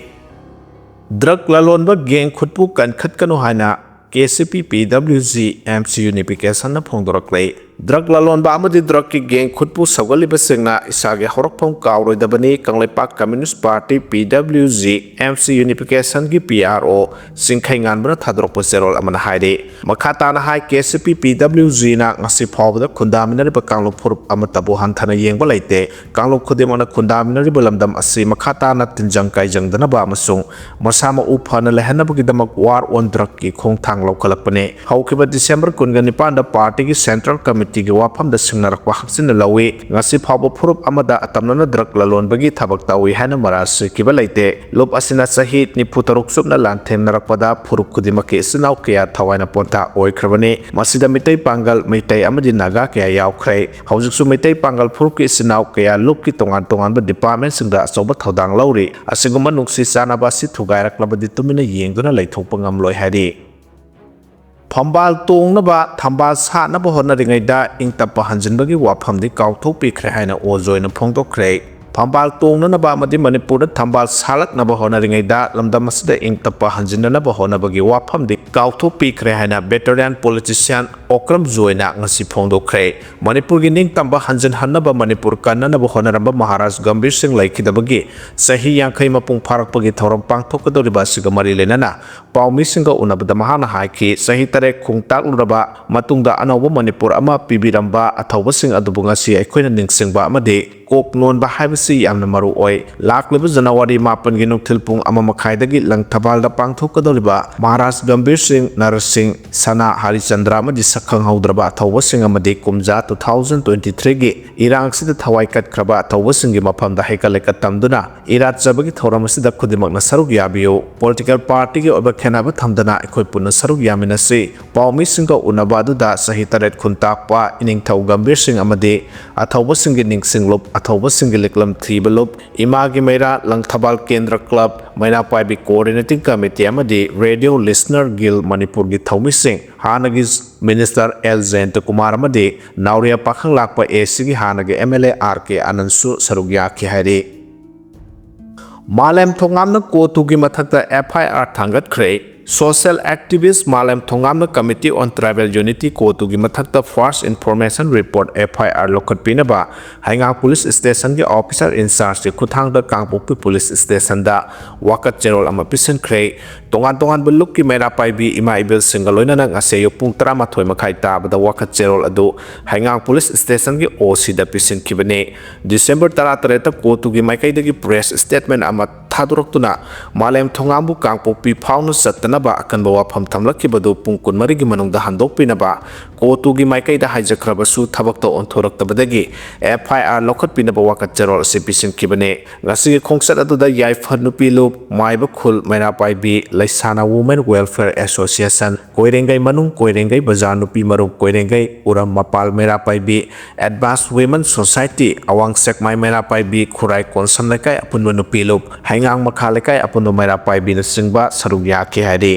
ꯗ꯭ꯔꯒ ꯂꯂꯣꯟꯕ ꯒꯦꯡ ꯈꯨꯠꯄꯨ ꯀꯟꯈꯠꯀꯅꯨ ꯍꯥꯏꯅ ꯀꯦ ꯁꯤ ꯄꯤ ꯄꯤ W G M C ꯌꯨꯅꯤꯐꯤꯀꯦꯁꯟꯅ ꯐꯣꯡꯗꯣꯔꯛꯂꯦ꯫ Drug ꯂꯂꯣꯟꯕ ꯑꯃꯗꯤ ꯗ꯭ꯔꯒꯀꯤ ꯒꯦꯡ ꯈꯨꯠꯄꯨ ꯁꯧꯒꯠꯂꯤꯕꯁꯤꯡꯅ ꯏꯁꯥꯒꯤ ꯍꯧꯔꯛꯐꯝ ꯀꯥꯎꯔꯣꯏꯗꯕꯅꯤ, ꯀꯪꯂꯩꯄꯥꯛ ꯀꯝꯃ꯭ꯌꯨꯅꯤꯁ꯭ꯠ ꯄꯥꯔꯇꯤ, ꯄꯤ W G M C ꯌꯨꯅꯤꯐꯤꯀꯦꯁꯟꯒꯤ P R ꯑꯣ ꯆꯤꯡꯈꯩꯉꯥꯟꯕꯅ ꯊꯥꯗꯣꯔꯛꯄ ꯆꯦꯔꯣꯜ ꯑꯃꯅ ꯍꯥꯏꯔꯤ꯫ ꯃꯈꯥ ꯇꯥꯅ ꯍꯥꯏ, ꯀꯦ ꯁꯤ ꯄꯤ ꯄꯤ ꯗꯕ꯭ꯂꯤꯎ ꯖꯤꯅ ꯉꯁꯤ ꯐꯥꯎꯕꯗ ꯈꯨꯟꯗꯥꯃꯤꯟꯅꯔꯤꯕ ꯀꯥꯡꯂꯨꯞ ꯐꯨꯔꯨꯞ ꯑꯃꯠꯇꯕꯨ ꯍꯟꯊꯅ ꯌꯦꯡꯕ ꯂꯩꯇꯦ꯫ ꯀꯥꯡꯂꯨꯞ ꯈꯨꯗꯤꯡꯃꯛꯅ ꯈꯨꯟꯗꯥꯃꯤꯟꯅꯔꯤꯕ ꯂꯝꯗꯝ ꯑꯁꯤ ꯃꯈꯥ ꯇꯥꯅ ꯇꯤꯟꯖꯪ ꯀꯥꯏꯖꯪꯗꯅꯕ ꯑꯃꯁꯨꯡ ꯃꯁꯥ ꯃꯎ ꯐꯅ ꯂꯩꯍꯟꯅꯕꯒꯤꯗꯃꯛ ꯋꯥꯔ ꯑꯣꯟ ꯗ꯭ꯔꯒꯀꯤ ꯈꯣꯡꯊꯥꯡ ꯂꯧꯈꯠꯂꯛꯄꯅꯤ꯫ ꯍꯧꯈꯤꯕ ꯗꯤꯁꯦꯝꯕꯔ ꯀꯨꯟꯒ ꯅꯤꯄꯥꯟꯗ ꯄꯥꯔꯇꯤꯒꯤ ꯁꯦꯟꯇ꯭ꯔꯦꯜ ꯀꯃꯤꯇꯤꯒꯤ ꯋꯥꯐꯝꯗ ꯁꯤꯡꯅꯔꯛꯄ ꯍꯛꯆꯤꯟꯅ ꯂꯧꯏ꯫ ꯉꯁꯤ ꯐꯥꯎꯕ ꯐꯨꯔꯨꯞ ꯑꯃꯗ ꯑꯇꯝꯅꯅ ꯗ꯭ꯔꯒ ꯂꯂꯣꯟꯕꯒꯤ ꯊꯕꯛ ꯇꯧꯏ ꯍꯥꯏꯅ ꯃꯔꯥꯜ ꯁꯤꯈꯤꯕ ꯂꯩꯇꯦ꯫ ꯂꯨꯞ ꯑꯁꯤꯅ ꯆꯍꯤ ꯅꯤꯐꯨ ꯇꯔꯨꯛ ꯆꯨꯞꯅ ꯂꯥꯟꯊꯦꯡꯅꯔꯛꯄꯗ ꯐꯨꯔꯨꯞ ꯈꯨꯗꯤꯡꯃꯛꯀꯤ ꯏꯆꯤꯟ ꯏꯅꯥꯎ ꯀꯌꯥ ꯊꯋꯥꯏꯅ ꯄꯣꯟꯊꯥ ꯑꯣꯏꯈ꯭ꯔꯕꯅꯤ꯫ ꯃꯁꯤꯗ ꯃꯤꯇꯩ ꯄꯥꯡꯒꯜ, ꯃꯩꯇꯩ ꯑꯃꯗꯤ ꯅꯥꯒꯥ ꯀꯌꯥ ꯌꯥꯎꯈ꯭ꯔꯦ꯫ ꯍꯧꯖꯤꯛꯁꯨ ꯃꯩꯇꯩ ꯄꯥꯡꯒꯜ ꯐꯨꯔꯨꯞꯀꯤ ꯏꯆꯤꯟ ꯏꯅꯥꯎ ꯀꯌꯥ ꯂꯨꯞꯀꯤ ꯇꯣꯉꯥꯟ ꯇꯣꯉꯥꯟꯕ ꯗꯤꯄꯥꯔꯠꯃꯦꯟꯁꯤꯡꯗ ꯑꯆꯧꯕ ꯊꯧꯗꯥꯡ ꯂꯧꯔꯤ꯫ ꯑꯁꯤꯒꯨꯝꯕ ꯅꯨꯡꯁꯤ ꯆꯥꯟꯅꯕ ꯑꯁꯤ ꯊꯨꯒꯥꯏꯔꯛꯂꯕꯗꯤ ꯇꯨꯃꯤꯟꯅ ꯌꯦꯡꯗꯨꯅ ꯂꯩꯊꯣꯛꯄ ꯉꯝꯂꯣꯏ ꯍꯥꯏꯔꯤ꯫ ꯐꯝꯕꯥꯜ ꯇꯣꯡꯅꯕ ꯊꯝꯕꯥꯜ ꯁꯥꯠꯅꯕ ꯍꯣꯠꯅꯔꯤꯉꯩꯗ ꯏꯪ ꯇꯞꯄ ꯍꯟꯖꯤꯟꯕꯒꯤ ꯋꯥꯐꯝꯗꯤ ꯀꯥꯎꯊꯣꯛꯄꯤꯈ꯭ꯔꯦ ꯍꯥꯏꯅ ꯑꯣ ꯖꯣꯏꯅ ꯐꯣꯡꯗꯣꯛꯈ꯭ꯔꯦ꯫ ꯐꯝꯕꯥꯜ ꯇꯣꯡꯅꯅꯕ ꯑꯃꯗꯤ ꯃꯅꯤꯄꯨꯔꯗ ꯊꯝꯕꯥꯜ ꯁꯥꯠꯂꯛꯅꯕ ꯍꯣꯠꯅꯔꯤꯉꯩꯗ ꯂꯝꯗꯝ ꯑꯁꯤꯗ ꯏꯪ ꯇꯞꯄ ꯍꯟꯖꯤꯟꯅꯅꯕ ꯍꯣꯠꯅꯕꯒꯤ ꯋꯥꯐꯝꯗꯤ ꯀꯥꯎꯊꯣꯛꯄꯤꯈ꯭ꯔꯦ ꯍꯥꯏꯅ ꯚꯦꯇꯔꯤꯌꯥꯟ ꯄꯣꯂꯤꯇꯤꯁꯤꯌꯥꯟ ꯑꯣꯀ꯭ꯔꯝ ꯖꯣꯏꯅ ꯉꯁꯤ ꯐꯣꯡꯗꯣꯛꯈ꯭ꯔꯦ꯫ ꯃꯅꯤꯄꯨꯔꯒꯤ ꯅꯤꯡꯇꯝꯕ ꯍꯟꯖꯤꯟꯍꯟꯅꯕ ꯃꯅꯤꯄꯨꯔ ꯀꯟꯅꯅꯕ ꯍꯣꯠꯅꯔꯝꯕ ꯃꯍꯥꯔꯥꯖ ꯒꯝꯚꯤꯔ ꯁꯤꯡ ꯂꯩꯈꯤꯗꯕꯒꯤ ꯆꯍꯤ ꯌꯥꯡꯈꯩ ꯃꯄꯨꯡ ꯐꯥꯔꯛꯄꯒꯤ ꯊꯧꯔꯝ ꯄꯥꯡꯊꯣꯛꯀꯗꯧꯔꯤꯕ ꯑꯁꯤꯒ ꯃꯔꯤ ꯂꯩꯅꯅ ꯄꯥꯎꯃꯤꯁꯤꯡꯒ ꯎꯅꯕꯗ ꯃꯍꯥꯛꯅ ꯍꯥꯏꯈꯤ, ꯆꯍꯤ ꯇꯔꯦꯠ ꯈꯣꯡꯇꯥꯛꯂꯨꯔꯕ ꯃꯇꯨꯡꯗ ꯑꯅꯧꯕ ꯃꯅꯤꯄꯨꯔ ꯑꯃ ꯄꯤꯕꯤꯔꯝꯕ ꯑꯊꯧꯕꯁꯤꯡ ꯑꯗꯨꯕꯨ ꯉꯁꯤ ꯑꯩꯈꯣꯏꯅ ꯅꯤꯡꯁꯤꯡꯕ ꯑꯃꯗꯤ ꯀꯣꯛ ꯅꯣꯟꯕ ꯍꯥꯏꯕꯁꯤ ꯁꯤ ꯌꯥꯝꯅ ꯃꯔꯨ ꯑꯣꯏ꯫ ꯂꯥꯛꯂꯤꯕ ꯖꯅꯋꯥꯔꯤ ꯃꯥꯄꯟꯒꯤ ꯅꯨꯡꯊꯤꯜ ꯄꯨꯡ ꯑꯃ ꯃꯈꯥꯏꯗꯒꯤ ꯂꯪꯊꯕꯥꯜꯗ ꯄꯥꯡꯊꯣꯛꯀꯗꯧꯔꯤꯕ ꯃꯍꯥꯔꯥꯖ ꯒꯝꯚꯤꯔ ꯁꯤꯡ, ꯅꯔ ꯁꯤꯡ, ꯁꯅꯥ, ꯍꯔꯤꯆꯟꯗ꯭ꯔ ꯑꯃꯗꯤ ꯁꯛꯈꯪꯍꯧꯗ꯭ꯔꯕ ꯑꯊꯧꯕꯁꯤꯡ ꯑꯃꯗꯤ ꯀꯨꯝꯖꯥ two thousand twenty-threeꯒꯤ ꯏꯔꯥꯡꯁꯤꯗ ꯊꯋꯥꯏ ꯀꯠꯈ꯭ꯔꯕ ꯑꯊꯧꯕꯁꯤꯡꯒꯤ ꯃꯐꯝꯗ ꯍꯩꯀꯠ ꯂꯩꯀꯠ ꯇꯝꯗꯨꯅ ꯏꯔꯥꯠꯆꯕꯒꯤ ꯊꯧꯔꯝ ꯑꯁꯤꯗ ꯈꯨꯗꯤꯡꯃꯛꯅ ꯁꯔꯨꯛ ꯌꯥꯕꯤꯌꯨ꯫ Political partyꯒꯤ ꯑꯣꯏꯕ ꯈꯦꯠꯅꯕ ꯊꯝꯗꯅ ꯑꯩꯈꯣꯏ ꯄꯨꯟꯅ ꯁꯔꯨꯛ ꯌꯥꯃꯤꯟꯅꯁꯤ꯫ ꯄꯥꯎꯃꯤꯁꯤꯡꯒ ꯎꯅꯕ ꯑꯗꯨꯗ ꯆꯍꯤ ꯇꯔꯦꯠ ꯈꯨꯟꯇꯥꯛꯄ ꯏꯅꯤꯡꯊꯧ ꯒꯝꯚꯤꯔ ꯁꯤꯡ ꯑꯃꯗꯤ ꯑꯊꯧꯕꯁꯤꯡꯒꯤ ꯅꯤꯡꯁꯤꯡꯂꯨꯞ, ꯑꯊꯧꯕꯁꯤꯡꯒꯤ ꯂꯤꯛꯂꯝ ꯊꯤꯕ ꯂꯨꯞ, ꯏꯃꯥꯒꯤ ꯃꯩꯔꯥ, ꯂꯪꯊꯕꯥꯜ ꯀꯦꯟꯗ꯭ꯔ ꯀ꯭ꯂꯕ, ꯃꯩꯔꯥ ꯄꯥꯏꯕꯤ coordinating committee ꯑꯃꯗꯤ Radio Listener Guild ꯃꯅꯤꯄꯨꯔꯒꯤ ꯊꯧꯃꯤꯁꯤꯡ, ꯍꯥꯟꯅꯒꯤ Minister ꯑꯦꯜ ꯖꯌꯟꯇꯀꯨꯃꯥꯔ ꯑꯃꯗꯤ ꯅꯥꯎꯔꯤꯌꯥ ꯄꯥꯈꯪ ꯂꯥꯛꯄ ꯑꯦꯁꯤꯒꯤ ꯍꯥꯟꯅꯒꯤ ꯑꯦꯝ ꯑꯦꯜ ꯑꯦ ꯑꯥꯔ ꯀꯦ ꯑꯅꯟꯁꯨ ꯁꯔꯨꯛ ꯌꯥꯈꯤ ꯍꯥꯏꯔꯤ꯫ ꯃꯥꯂꯦꯝ ꯊꯣꯉꯥꯝꯅ ꯀꯣꯇꯨꯒꯤ ꯃꯊꯛꯇ ꯑꯦꯐ ꯑꯥꯏ ꯑꯥꯔ ꯊꯥꯡꯒꯠꯈ꯭ꯔꯦ꯫ Social activist ꯃꯥꯂꯦꯝ ꯊꯣꯉꯥꯝꯅ Committee on Tribal Unity ꯀꯣꯇꯨꯒꯤ ꯃꯊꯛꯇ First Information Report, F I R, ꯂꯧꯈꯠꯄꯤꯅꯕ ꯍꯩꯉꯥꯡ ꯄꯨꯂꯤꯁ ꯁ꯭ꯇꯦꯁꯟꯒꯤ ꯑꯣꯐꯤꯁꯔ ꯏꯟꯆꯥꯔꯖꯀꯤ ꯈꯨꯠꯊꯥꯡꯗ ꯀꯥꯡꯄꯣꯛꯄꯤ ꯄꯨꯂꯤꯁ ꯁ꯭ꯇꯦꯁꯟꯗ ꯋꯥꯀꯠ ꯆꯦꯔꯣꯜ ꯑꯃ ꯄꯤꯁꯤꯟꯈ꯭ꯔꯦ꯫ ꯇꯣꯉꯥꯟ ꯇꯣꯉꯥꯟꯕ ꯂꯨꯞꯀꯤ ꯃꯩꯔꯥ ꯄꯥꯏꯕꯤ ꯏꯃꯥ ꯏꯕꯦꯜꯁꯤꯡꯒ ꯂꯣꯏꯅꯅ ꯉꯁꯤ ꯑꯌꯨꯛ ꯄꯨꯡ ꯇꯔꯥꯃꯥꯊꯣꯏ ꯃꯈꯥꯏ ꯇꯥꯕꯗ ꯋꯥꯀꯠ ꯆꯦꯔꯣꯜ ꯑꯗꯨ ꯍꯩꯉꯥꯡ ꯄꯨꯂꯤꯁ ꯁ꯭ꯇꯦꯁꯟꯒꯤ ꯑꯣ ꯁꯤꯗ ꯄꯤꯁꯤꯟꯈꯤꯕꯅꯤ꯫ ꯗꯤꯁꯦꯝꯕꯔ ꯇꯔꯥꯇꯔꯦꯠꯇ ꯀꯣꯇꯨꯒꯤ ꯃꯥꯏꯀꯩꯗꯒꯤ ꯄ꯭ꯔꯦꯁ ꯁ꯭ꯇꯦꯠꯃꯦꯟ ꯑꯃ ꯊꯥꯗꯣꯔꯛꯇꯨꯅ ꯃꯥꯂꯦꯝ ꯊꯣꯉꯥꯝꯕꯨ ꯀꯥꯡꯄꯣꯛꯄꯤ ꯐꯥꯎꯅ ꯆꯠꯇꯅꯕ ꯑꯀꯟꯕ ꯋꯥꯐꯝ ꯊꯝꯂꯛꯈꯤꯕꯗꯨ ꯄꯨꯡ ꯀꯨꯟꯃꯔꯤꯒꯤ ꯃꯅꯨꯡꯗ ꯍꯟꯗꯣꯛꯄꯤꯅꯕ, ꯀꯣꯇꯨꯒꯤ ꯃꯥꯏꯀꯩꯗ ꯍꯥꯏꯖꯈ꯭ꯔꯕꯁꯨ ꯊꯕꯛꯇ ꯑꯣꯟꯊꯣꯔꯛꯇꯕꯗꯒꯤ F I R ꯂꯧꯈꯠꯄꯤꯅꯕ ꯋꯥꯀꯠ ꯆꯦꯔꯣꯜ ꯑꯁꯤ ꯄꯤꯁꯤꯟꯈꯤꯕꯅꯤ꯫ ꯉꯁꯤꯒꯤ ꯈꯣꯡꯆꯠ ꯑꯗꯨꯗ ꯌꯥꯏꯐ ꯅꯨꯄꯤ ꯂꯨꯞ, ꯃꯥꯏꯕ ꯈꯨꯜ, ꯃꯩꯔꯥ ꯄꯥꯏꯕꯤ, ꯂꯩꯁꯥꯅ Women Welfare Association, ꯀꯣꯏꯔꯦꯡꯒꯩ ꯃꯅꯨꯡ, ꯀꯣꯏꯔꯦꯡꯒꯩ ꯕꯖꯥꯔ ꯅꯨꯄꯤ ꯃꯔꯨꯞ, ꯀꯣꯏꯔꯦꯡꯒꯩ ꯎꯔꯝ ꯃꯄꯥꯜ ꯃꯩꯔꯥ ꯄꯥꯏꯕꯤ, Advance Women Society, ꯑꯋꯥꯡ ꯁꯦꯛꯃꯥꯏ ꯃꯩꯔꯥ ꯄꯥꯏꯕꯤ, ꯈꯨꯔꯥꯏ ꯀꯣꯟꯁꯝ ꯂꯩꯀꯥꯏ ꯑꯄꯨꯟꯕ ꯅꯨꯄꯤ ꯂꯨꯞ, ꯍꯩꯉꯥꯡ ꯃꯈꯥ ꯂꯩꯀꯥꯏ ꯑꯄꯨꯟꯕ ꯃꯩꯔꯥ ꯄꯥꯏꯕꯤꯅꯆꯤꯡꯕ ꯁꯔꯨꯛ ꯌꯥꯈꯤ ꯍꯥꯏꯔꯤ꯫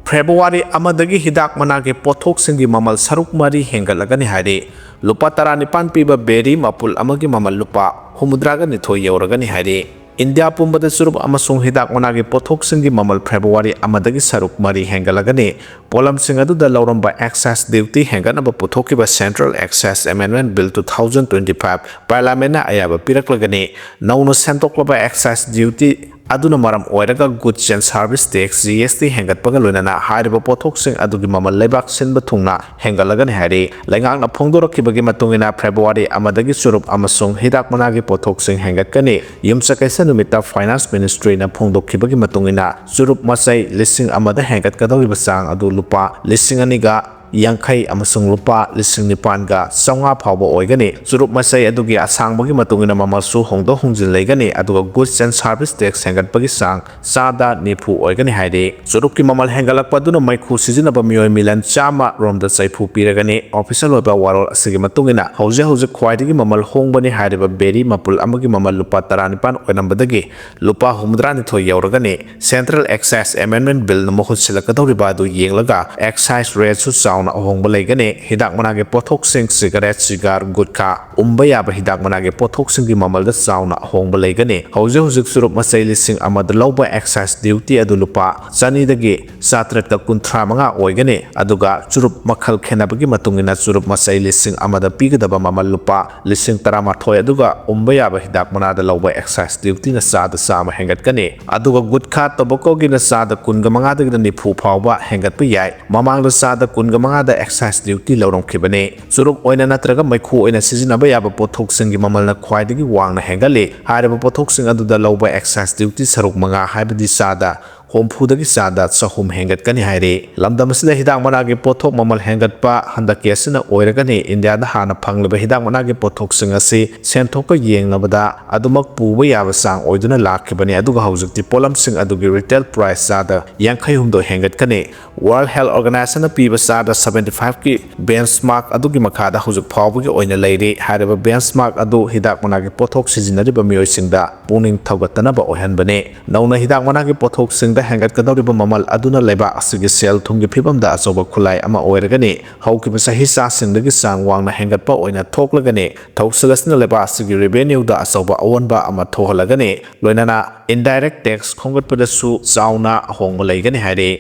ꯐꯦꯕ꯭ꯔꯨꯋꯥꯔꯤ ꯑꯃꯗꯒꯤ ꯍꯤꯗꯥꯛ ꯃꯅꯥꯒꯤ ꯄꯣꯠꯊꯣꯛꯁꯤꯡꯒꯤ ꯃꯃꯜ ꯁꯔꯨꯛ ꯃꯔꯤ ꯍꯦꯟꯒꯠꯂꯒꯅꯤ ꯍꯥꯏꯔꯤ꯫ ꯂꯨꯄꯥ ꯇꯔꯥꯅꯤꯄꯥꯟ ꯄꯤꯕ ꯕꯦꯔꯤ ꯃꯄꯨꯜ ꯑꯃꯒꯤ ꯃꯃꯜ ꯂꯨꯄꯥ ꯍꯨꯝꯐꯨꯇꯔꯥꯒ ꯅꯤꯊꯣꯏ ꯌꯧꯔꯒꯅꯤ ꯍꯥꯏꯔꯤ꯫ ꯏꯟꯗꯤꯌꯥ ꯄꯨꯝꯕꯗ ꯆꯨꯔꯨꯞ ꯑꯃꯁꯨꯡ ꯍꯤꯗꯥꯛ ꯃꯅꯥꯒꯤ ꯄꯣꯠꯊꯣꯛꯁꯤꯡꯒꯤ ꯃꯃꯜ ꯐꯦꯕ꯭ꯔꯨꯋꯥꯔꯤ ꯑꯃꯗꯒꯤ ꯁꯔꯨꯛ ꯃꯔꯤ ꯍꯦꯟꯒꯠꯂꯒꯅꯤ꯫ ꯄꯣꯠꯂꯝꯁꯤꯡ ꯑꯗꯨꯗ ꯂꯧꯔꯝꯕ excise duty ꯍꯦꯟꯒꯠꯅꯕ ꯄꯨꯊꯣꯛꯈꯤꯕ Central Excise Amendment Bill two thousand twenty-five Parliamentꯅ ꯑꯌꯥꯕ ꯄꯤꯔꯛꯂꯒꯅꯤ꯫ ꯅꯧꯅ ꯁꯦꯝꯗꯣꯛꯂꯕ excise duty ꯑꯗꯨꯅ ꯃꯔꯝ ꯑꯣꯏꯔꯒ Goods and Service Tax, G S T, ꯍꯦꯟꯒꯠꯄꯒ ꯂꯣꯏꯅꯅ ꯍꯥꯏꯔꯤꯕ ꯄꯣꯠꯊꯣꯛꯁꯤꯡ ꯑꯗꯨꯒꯤ ꯃꯃꯜ ꯂꯩꯕꯥꯛ ꯁꯤꯟꯕ ꯊꯨꯡꯅ ꯍꯦꯟꯒꯠꯂꯒꯅꯤ ꯍꯥꯏꯔꯤ꯫ ꯂꯩꯉꯥꯛꯅ ꯐꯣꯡꯗꯣꯔꯛꯈꯤꯕꯒꯤ ꯃꯇꯨꯡ ꯏꯟꯅ, ꯐꯦꯕ꯭ꯔꯨꯋꯥꯔꯤ ꯑꯃꯗꯒꯤ ꯆꯨꯔꯨꯞ ꯑꯃꯁꯨꯡ ꯍꯤꯗꯥꯛ ꯃꯅꯥꯒꯤ ꯄꯣꯠꯊꯣꯛꯁꯤꯡ ꯍꯦꯟꯒꯠꯀꯅꯤ꯫ ꯌꯨꯝꯁꯀꯩꯁ ꯅꯨꯃꯤꯠꯇ Finance Ministry ꯅ ꯐꯣꯡꯗꯣꯛꯈꯤꯕꯒꯤ ꯃꯇꯨꯡ ꯏꯟꯅ, ꯆꯨꯔꯨꯞ ꯃꯆꯩ ꯂꯤꯁꯤꯡ ꯑꯃꯗ ꯍꯦꯟꯒꯠꯀꯗꯧꯔꯤꯕ ꯆꯥꯡ ꯑꯗꯨ ꯂꯨꯄꯥ ꯂꯤꯁꯤꯡ ꯑꯅꯤꯒ ꯌꯥꯡꯈꯩ ꯑꯃꯁꯨꯡ ꯂꯨꯄꯥ ꯂꯤꯁꯤꯡ ꯅꯤꯄꯥꯟꯒ ꯆꯥꯝꯃꯉꯥ ꯐꯥꯎꯕ ꯑꯣꯏꯒꯅꯤ꯫ ꯆꯨꯔꯨꯞ ꯃꯆꯩ ꯑꯗꯨꯒꯤ ꯑꯁꯥꯡꯕꯒꯤ ꯃꯇꯨꯡ ꯏꯟꯅ ꯃꯃꯜꯁꯨ ꯍꯣꯡꯗꯣꯛ ꯍꯣꯡꯖꯤꯟ ꯂꯩꯒꯅꯤ, ꯑꯗꯨꯒ Goods and Service Tax ꯍꯦꯟꯒꯠꯄꯒꯤ ꯆꯥꯡ ꯆꯥꯗ ꯅꯤꯐꯨ ꯑꯣꯏꯒꯅꯤ ꯍꯥꯏꯔꯤ꯫ ꯆꯨꯔꯨꯞꯀꯤ ꯃꯃꯜ ꯍꯦꯟꯒꯠꯂꯛꯄ ꯑꯗꯨꯅ ꯃꯩꯈꯨ ꯁꯤꯖꯤꯟꯅꯕ ꯃꯤꯑꯣꯏ ꯃꯤꯂꯤꯌꯟ ꯆꯥꯝꯃ ꯔꯣꯝꯗ ꯆꯩꯐꯨ ꯄꯤꯔꯒꯅꯤ꯫ Official ꯑꯣꯏꯕ ꯋꯥꯔꯣꯜ ꯑꯁꯤꯒꯤ ꯃꯇꯨꯡ ꯏꯟꯅ, ꯍꯧꯖꯤꯛ ꯍꯧꯖꯤꯛ ꯈ꯭ꯋꯥꯏꯗꯒꯤ ꯃꯃꯜ ꯍꯣꯡꯕꯅꯤ ꯍꯥꯏꯔꯤꯕ ꯕꯦꯔꯤ ꯃꯄꯨꯜ ꯑꯃꯒꯤ ꯃꯃꯜ ꯂꯨꯄꯥ ꯇꯔꯥꯅꯤꯄꯥꯟ ꯑꯣꯏꯔꯝꯕꯗꯒꯤ ꯂꯨꯄꯥ ꯍꯨꯝꯐꯨꯇꯔꯥꯅꯤꯊꯣꯏ ꯌꯧꯔꯒꯅꯤ꯫ Central Excise Amendment Bill ꯅ ꯃꯍꯨꯠ ꯁꯤꯜꯂꯛꯀꯗꯧꯔꯤꯕ ꯑꯗꯨ ꯌꯦꯡꯂꯒ excise rate ꯁꯨ ꯆꯥꯎꯅ ꯑꯍꯣꯡꯕ ꯂꯩꯒꯅꯤ꯫ ꯍꯤꯗꯥꯛ ꯃꯅꯥꯒꯤ ꯄꯣꯠꯊꯣꯛꯁꯤꯡ, ꯁꯤꯒꯔꯦꯠ, ꯁꯤꯒꯥꯔ, ꯒꯨꯠꯈꯥ, ꯎꯝꯕ ꯌꯥꯕ ꯍꯤꯗꯥꯛ ꯃꯅꯥꯒꯤ ꯄꯣꯠꯊꯣꯛꯁꯤꯡꯒꯤ ꯃꯃꯜꯗ ꯆꯥꯎꯅ ꯑꯍꯣꯡꯕ ꯂꯩꯒꯅꯤ꯫ ꯍꯧꯖꯤꯛ ꯍꯧꯖꯤꯛ ꯆꯨꯔꯨꯞ ꯃꯆꯩ ꯂꯤꯁꯤꯡ ꯑꯃꯗ ꯂꯧꯕ excise duty ꯑꯗꯨ ꯂꯨꯄꯥ ꯆꯅꯤꯗꯒꯤ ꯆꯥꯇ꯭ꯔꯦꯠꯀ ꯀꯨꯟꯊ꯭ꯔꯥ ꯃꯉꯥ ꯑꯣꯏꯒꯅꯤ, ꯑꯗꯨꯒ ꯆꯨꯔꯨꯞ ꯃꯈꯜ ꯈꯦꯠꯅꯕꯒꯤ ꯃꯇꯨꯡ ꯏꯟꯅ ꯆꯨꯔꯨꯞ ꯃꯆꯩ ꯂꯤꯁꯤꯡ ꯑꯃꯗ ꯄꯤꯒꯗꯕ ꯃꯃꯜ ꯂꯨꯄꯥ ꯂꯤꯁꯤꯡ ꯇꯔꯥꯃꯥꯊꯣꯏ, ꯑꯗꯨꯒ ꯎꯝꯕ ꯌꯥꯕ ꯍꯤꯗꯥꯛ ꯃꯅꯥꯗ ꯂꯧꯕ excise duty ꯅ ꯆꯥꯗ ꯆꯥꯝꯃ ꯍꯦꯟꯒꯠꯀꯅꯤ꯫ ꯑꯗꯨꯒ ꯒꯨꯠꯈꯥ, ꯇꯣꯕꯥꯀꯣꯒꯤꯅ ꯆꯥꯗ ꯀꯨꯟꯒ ꯃꯉꯥꯗꯒꯤꯅ ꯅꯤꯐꯨ ꯐꯥꯎꯕ ꯍꯦꯟꯒꯠꯄ ꯌꯥꯏ꯫ ꯃꯃꯥꯡꯗ ꯆꯥꯗ ꯀꯨꯟꯒ ꯃꯉꯥꯗ excise duty ꯂꯧꯔꯝꯈꯤꯕꯅꯤ꯫ ꯆꯨꯔꯨꯞ ꯑꯣꯏꯅ ꯅꯠꯇ꯭ꯔꯒ ꯃꯩꯈꯨ ꯑꯣꯏꯅ ꯁꯤꯖꯤꯟꯅꯕ ꯌꯥꯕ ꯄꯣꯠꯊꯣꯛꯁꯤꯡꯒꯤ ꯃꯃꯜꯅ ꯈ꯭ꯋꯥꯏꯗꯒꯤ ꯋꯥꯡꯅ ꯍꯦꯟꯒꯠꯂꯤ꯫ ꯍꯥꯏꯔꯤꯕ ꯄꯣꯠꯊꯣꯛꯁꯤꯡ ꯑꯗꯨꯗ ꯂꯧꯕ excise duty ꯁꯔꯨꯛ ꯃꯉꯥ, ꯍꯥꯏꯕꯗꯤ ꯆꯥꯗ ꯍꯨꯝꯐꯨꯗꯒꯤ ꯆꯥꯗ ꯆꯍꯨꯝ ꯍꯦꯟꯒꯠꯀꯅꯤ ꯍꯥꯏꯔꯤ꯫ ꯂꯝꯗꯝ ꯑꯁꯤꯗ ꯍꯤꯗꯥꯛ ꯃꯅꯥꯒꯤ ꯄꯣꯠꯊꯣꯛ ꯃꯃꯜ ꯍꯦꯟꯒꯠꯄ ꯍꯟꯗꯛꯀꯤ ꯑꯁꯤꯅ ꯑꯣꯏꯔꯒꯅꯤ꯫ ꯏꯟꯗꯤꯌꯥꯗ ꯍꯥꯟꯅ ꯐꯪꯂꯤꯕ ꯍꯤꯗꯥꯛ ꯃꯅꯥꯒꯤ ꯄꯣꯠꯊꯣꯛꯁꯤꯡ ꯑꯁꯤ ꯁꯦꯟꯊꯣꯛꯀ ꯌꯦꯡꯅꯕꯗ ꯑꯗꯨꯃꯛ ꯄꯨꯕ ꯌꯥꯕ ꯆꯥꯡ ꯑꯣꯏꯗꯨꯅ ꯂꯥꯛꯈꯤꯕꯅꯤ, ꯑꯗꯨꯒ ꯍꯧꯖꯤꯛꯇꯤ ꯄꯣꯠꯂꯝꯁꯤꯡ ꯑꯗꯨꯒꯤ retail price ꯆꯥꯗ ꯌꯥꯡꯈꯩ ꯍꯨꯝꯗꯣꯏ ꯍꯦꯟꯒꯠꯀꯅꯤ꯫ World Health Organization ꯅ ꯄꯤꯕ ꯆꯥꯗ seventy five ꯀꯤ benchmark ꯑꯗꯨꯒꯤ ꯃꯈꯥꯗ ꯍꯧꯖꯤꯛ ꯐꯥꯎꯕꯒꯤ ꯑꯣꯏꯅ ꯂꯩꯔꯤ꯫ ꯍꯥꯏꯔꯤꯕ benchmark ꯑꯗꯨ ꯍꯤꯗꯥꯛ ꯃꯅꯥꯒꯤ ꯄꯣꯠꯊꯣꯛ ꯁꯤꯖꯤꯟꯅꯔꯤꯕ ꯃꯤꯑꯣꯏꯁꯤꯡꯗ ꯄꯨꯛꯅꯤꯡ ꯊꯧꯒꯠꯇꯅꯕ ꯑꯣꯏꯍꯟꯕꯅꯤ꯫ ꯅꯧꯅ ꯍꯤꯗꯥꯛ ꯃꯅꯥꯒꯤ ꯄꯣꯠꯊꯣꯛꯁꯤꯡꯗ ꯍꯦꯟꯒꯠꯀꯗꯧꯔꯤꯕ ꯃꯃꯜ ꯑꯗꯨꯅ ꯂꯩꯕꯥꯛ ꯑꯁꯤꯒꯤ ꯁꯦꯜ ꯊꯨꯝꯒꯤ ꯐꯤꯕꯝꯗ ꯑꯆꯧꯕ ꯈꯨꯠꯂꯥꯏ ꯑꯃ ꯑꯣꯏꯔꯒꯅꯤ꯫ ꯍꯧꯈꯤꯕ ꯆꯍꯤ ꯆꯥꯁꯤꯡꯗꯒꯤ ꯆꯥꯡ ꯋꯥꯡꯅ ꯍꯦꯟꯒꯠꯄ ꯑꯣꯏꯅ ꯊꯣꯛꯂꯒꯅꯤ꯫ ꯊꯧꯁꯤꯜ ꯑꯁꯤꯅ ꯂꯩꯕꯥꯛ ꯑꯁꯤꯒꯤ revenue ꯗ ꯑꯆꯧꯕ ꯑꯑꯣꯟꯕ ꯑꯃ ꯊꯣꯛꯍꯜꯂꯒꯅꯤ, ꯂꯣꯏꯅꯅ indirect tax ꯈꯣꯝꯒꯠꯄꯗꯁꯨ ꯆꯥꯎꯅ ꯑꯍꯣꯡꯕ ꯂꯩꯒꯅꯤ ꯍꯥꯏꯔꯤ꯫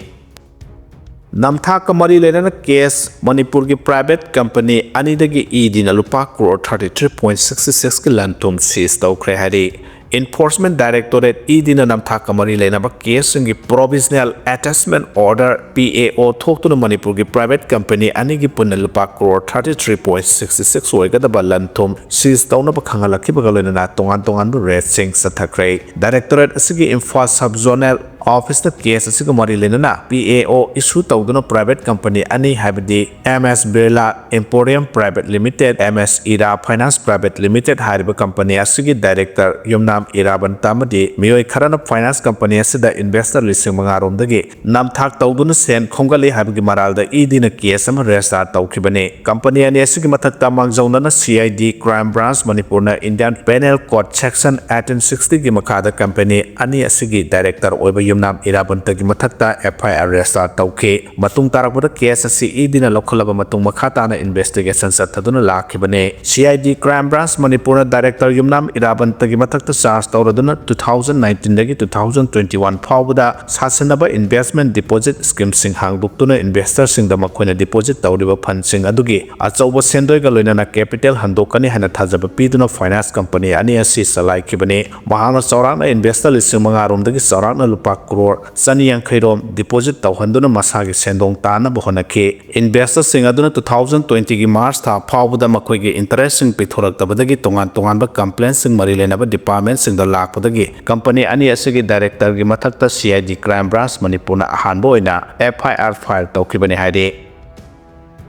ꯅꯝꯊꯥꯛꯀ ꯃꯔꯤ ꯂꯩꯅꯅ case, ꯃꯅꯤꯄꯨꯔꯒꯤ private company ꯑꯅꯤꯗꯒꯤ E D ꯅ ꯂꯨꯄꯥ crore thirty three point six six ꯀꯤ ꯂꯟ ꯊꯨꯝ seize ꯇꯧꯈ꯭ꯔꯦ ꯍꯥꯏꯔꯤ꯫ Enforcement Directorate, EDꯅ ꯅꯝꯊꯥꯛꯀ ꯃꯔꯤ ꯂꯩꯅꯕ caseꯁꯤꯡꯒꯤ Provisional Attachment Order, PAO, ꯊꯣꯛꯇꯨꯅ ꯃꯅꯤꯄꯨꯔꯒꯤ private company ꯑꯅꯤꯒꯤ ꯄꯨꯟꯅ ꯂꯨꯄꯥ crore thirty three point six six ꯑꯣꯏꯒꯗꯕ ꯂꯟ ꯊꯨꯝ seize ꯇꯧꯅꯕ ꯈꯪꯍꯜꯂꯛꯈꯤꯕꯒ ꯂꯣꯏꯅꯅ ꯇꯣꯉꯥꯟ ꯇꯣꯉꯥꯟꯕ raidꯁꯤꯡ ꯆꯠꯊꯈ꯭ꯔꯦ꯫ Directorate ꯑꯁꯤꯒꯤ ꯏꯝꯐꯥꯜ Sub Zonal Officeꯅ case ꯑꯁꯤꯒ ꯃꯔꯤ ꯂꯩꯅꯅ PAO issue ꯇꯧꯗꯨꯅ private company ꯑꯅꯤ, ꯍꯥꯏꯕꯗꯤ MS Birla Emporium Private Limited, MS Ira Finance Private Limited ꯍꯥꯏꯔꯤꯕ company ꯑꯁꯤꯒꯤ director ꯌꯨꯝꯅꯥꯝ ꯏꯔꯥꯕꯟꯇ ꯑꯃꯗꯤ ꯃꯤꯑꯣꯏ ꯈꯔꯅ finance company ꯑꯁꯤꯗ investor ꯂꯤꯁꯤꯡ ꯃꯉꯥ ꯔꯣꯝꯗꯒꯤ ꯅꯝꯊꯥꯛ ꯇꯧꯗꯨꯅ ꯁꯦꯟ ꯈꯣꯝꯒꯠꯂꯤ ꯍꯥꯏꯕꯒꯤ ꯃꯔꯥꯜꯗ EDꯅ case ꯑꯃ register ꯇꯧꯈꯤꯕꯅꯤ꯫ Company ꯑꯅꯤ ꯑꯁꯤꯒꯤ ꯃꯊꯛꯇ ꯃꯥꯡꯖꯧꯅꯅ CID Crime Branch ꯃꯅꯤꯄꯨꯔꯅ Indian Penal Code Section eighteen sixtyꯒꯤ ꯃꯈꯥꯗ company ꯑꯅꯤ ꯑꯁꯤꯒꯤ director ꯑꯣꯏꯕ ꯌꯨꯝꯅꯥꯝ ꯏꯔꯥꯕꯟꯇꯒꯤ ꯃꯊꯛꯇ FIR register ꯇꯧꯈꯤ꯫ ꯃꯇꯨꯡ ꯇꯥꯔꯛꯄꯗ case ꯑꯁꯤ EDꯅ ꯂꯧꯈꯠꯂꯕ ꯃꯇꯨꯡ ꯃꯈꯥ ꯇꯥꯅ investigation ꯆꯠꯊꯗꯨꯅ ꯂꯥꯛꯈꯤꯕꯅꯤ꯫ CID Crime Branch ꯃꯅꯤꯄꯨꯔꯅ director ꯌꯨꯝꯅꯥꯝ ꯏꯔꯥꯕꯟꯇꯒꯤ ꯃꯊꯛꯇ charge ꯇꯧꯔꯗꯨꯅ two thousand nineteenꯗꯒꯤ two thousand twenty one ꯐꯥꯎꯕꯗ ꯁꯥꯁꯤꯟꯅꯕ investment deposit schemeꯁꯤꯡ ꯍꯥꯡꯗꯣꯛꯇꯨꯅ investorꯁꯤꯡꯗ ꯃꯈꯣꯏꯅ deposit ꯇꯧꯔꯤꯕ fundꯁꯤꯡ ꯑꯗꯨꯒꯤ ꯑꯆꯧꯕ ꯁꯦꯟꯗꯣꯏꯒ ꯂꯣꯏꯅꯅ capital ꯍꯟꯗꯣꯛꯀꯅꯤ ꯍꯥꯏꯅ ꯊꯥꯖꯕ ꯄꯤꯗꯨꯅ finance company ꯑꯅꯤ ꯑꯁꯤ ꯆꯂꯥꯏꯈꯤꯕꯅꯤ꯫ ꯃꯍꯥꯛꯅ ꯆꯥꯎꯔꯥꯛꯅ investor ꯂꯤꯁꯤꯡ ꯃꯉꯥ ꯔꯣꯝꯗꯒꯤ ꯆꯥꯎꯔꯥꯛꯅ ꯂꯨꯄꯥ ꯀ꯭ꯔꯣꯔ ꯆꯅꯤ ꯌꯥꯡꯈꯩ ꯔꯣꯝ deposit ꯇꯧꯍꯟꯗꯨꯅ ꯃꯁꯥꯒꯤ ꯁꯦꯟꯗꯣꯡ ꯇꯥꯅꯕ ꯍꯣꯠꯅꯈꯤ꯫ Investorꯁꯤꯡ ꯑꯗꯨꯅ two thousand twentyꯒꯤ March ꯊꯥ ꯐꯥꯎꯕꯗ ꯃꯈꯣꯏꯒꯤ interestꯁꯤꯡ ꯄꯤꯊꯣꯔꯛꯇꯕꯗꯒꯤ ꯇꯣꯉꯥꯟ ꯇꯣꯉꯥꯟꯕ complaintꯁꯤꯡ ꯃꯔꯤ ꯂꯩꯅꯕ departmentꯁꯤꯡꯗ ꯂꯥꯛꯄꯗꯒꯤ company ꯑꯅꯤ ꯑꯁꯤꯒꯤ directorꯒꯤ ꯃꯊꯛꯇ CID Crime Branch ꯃꯅꯤꯄꯨꯔꯅ ꯑꯍꯥꯟꯕ ꯑꯣꯏꯅ FIR file ꯇꯧꯈꯤꯕꯅꯤ ꯍꯥꯏꯔꯤ꯫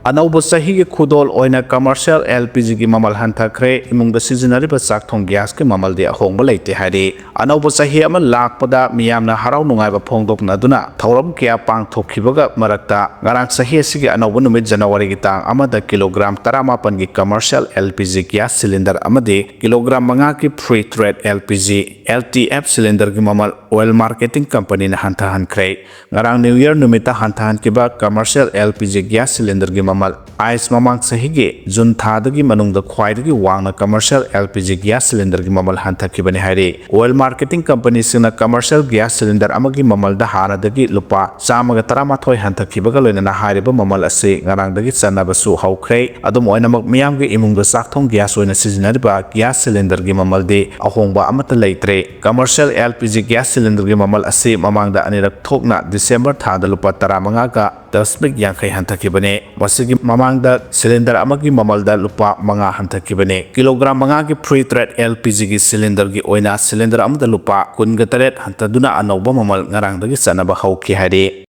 ꯑꯅꯧꯕ ꯆꯍꯤꯒꯤ ꯈꯨꯗꯣꯜ ꯑꯣꯏꯅ commercial LPGꯒꯤ ꯃꯃꯜ ꯍꯟꯊꯈ꯭ꯔꯦ꯫ ꯏꯃꯨꯡꯗ ꯁꯤꯖꯤꯟꯅꯔꯤꯕ ꯆꯥꯛ ꯊꯣꯡ gasꯀꯤ ꯃꯃꯜꯗꯤ ꯑꯍꯣꯡꯕ ꯂꯩꯇꯦ ꯍꯥꯏꯔꯤ꯫ ꯑꯅꯧꯕ ꯆꯍꯤ ꯑꯃ ꯂꯥꯛꯄꯗ ꯃꯤꯌꯥꯝꯅ ꯍꯔꯥꯎ ꯅꯨꯡꯉꯥꯏꯕ ꯐꯣꯡꯗꯣꯛꯅꯗꯨꯅ ꯊꯧꯔꯝ ꯀꯌꯥ ꯄꯥꯡꯊꯣꯛꯈꯤꯕꯒ ꯃꯔꯛꯇ, ꯉꯔꯥꯡ ꯆꯍꯤ ꯑꯁꯤꯒꯤ ꯑꯅꯧꯕ ꯅꯨꯃꯤꯠ Januaryꯒꯤ ꯇꯥꯡ ꯑꯃꯗ kilogram ꯇꯔꯥꯃꯥꯄꯟꯒꯤ commercial LPG gas cylinder ꯑꯃꯗꯤ kilogram ꯃꯉꯥꯒꯤ free trade LPG, LTF cylinderꯒꯤ ꯃꯃꯜ Oil Marketing Companyꯅ ꯍꯟꯊꯍꯟꯈ꯭ꯔꯦ꯫ ꯉꯔꯥꯡ New Year ꯅꯨꯃꯤꯠꯇ ꯍꯟꯊꯍꯟꯈꯤꯕ commercial LPG gas cylinderꯒꯤ ꯃꯃꯜ꯫ ꯑꯥꯏꯁ ꯃꯃꯥꯡ ꯆꯍꯤꯒꯤ ꯖꯨꯟ ꯊꯥꯗꯒꯤ ꯃꯅꯨꯡꯗ ꯈ꯭ꯋꯥꯏꯗꯒꯤ ꯋꯥꯡꯅ commercial L P G gas cylinder ꯒꯤ ꯃꯃꯜ ꯍꯟꯊꯈꯤꯕꯅꯤ ꯍꯥꯏꯔꯤ꯫ Oil marketing company ꯁꯤꯡꯅ commercial gas cylinder ꯑꯃꯒꯤ ꯃꯃꯜꯗ ꯍꯥꯟꯅꯗꯒꯤ ꯂꯨꯄꯥ ꯆꯥꯝꯃꯒ ꯇꯔꯥꯃꯥꯊꯣꯏ ꯍꯟꯊꯈꯤꯕꯒ ꯂꯣꯏꯅꯅ ꯍꯥꯏꯔꯤꯕ ꯃꯃꯜ ꯑꯁꯤ ꯉꯔꯥꯡꯗꯒꯤ ꯆꯠꯅꯕꯁꯨ ꯍꯧꯈ꯭ꯔꯦ꯫ ꯑꯗꯨꯝ ꯑꯣꯏꯅꯃꯛ, ꯃꯤꯌꯥꯝꯒꯤ ꯏꯃꯨꯡꯗ ꯆꯥꯛ ꯊꯣꯡ gas ꯑꯣꯏꯅ ꯁꯤꯖꯤꯟꯅꯔꯤꯕ gas cylinder ꯒꯤ ꯃꯃꯜꯗꯤ ꯑꯍꯣꯡꯕ ꯑꯃꯠꯇ ꯂꯩꯇ꯭ꯔꯦ꯫ Commercial L P G gas cylinder ꯒꯤ ꯃꯃꯜ ꯑꯁꯤ ꯃꯃꯥꯡꯗ ꯑꯅꯤꯔꯛ ꯊꯣꯛꯅ ꯗꯤꯁꯦꯝꯕꯔ ꯊꯥꯗ ꯂꯨꯄꯥ ꯇꯔꯥꯃꯉꯥꯒ ꯗꯁꯃꯤꯛ ꯌꯥꯡꯈꯩ ꯍꯟꯊꯈꯤꯕꯅꯤ꯫ ꯃꯁꯤꯒꯤ ꯃꯃꯥꯡꯗ cylinder ꯑꯃꯒꯤ ꯃꯃꯜꯗ ꯂꯨꯄꯥ ꯃꯉꯥ ꯍꯟꯊꯈꯤꯕꯅꯤ꯫ ꯀꯤꯂꯣꯒ꯭ꯔꯥꯝ ꯃꯉꯥꯒꯤ pre-treat L P G ꯒꯤ cylinder ꯒꯤ ꯑꯣꯏꯅ cylinder ꯑꯃꯗ ꯂꯨꯄꯥ ꯀꯨꯟꯒ ꯇꯔꯦꯠ ꯍꯟꯊꯗꯨꯅ ꯑꯅꯧꯕ ꯃꯃꯜ ꯉꯔꯥꯡꯗꯒꯤ ꯆꯠꯅꯕ ꯍꯧꯈꯤ ꯍꯥꯏꯔꯤ꯫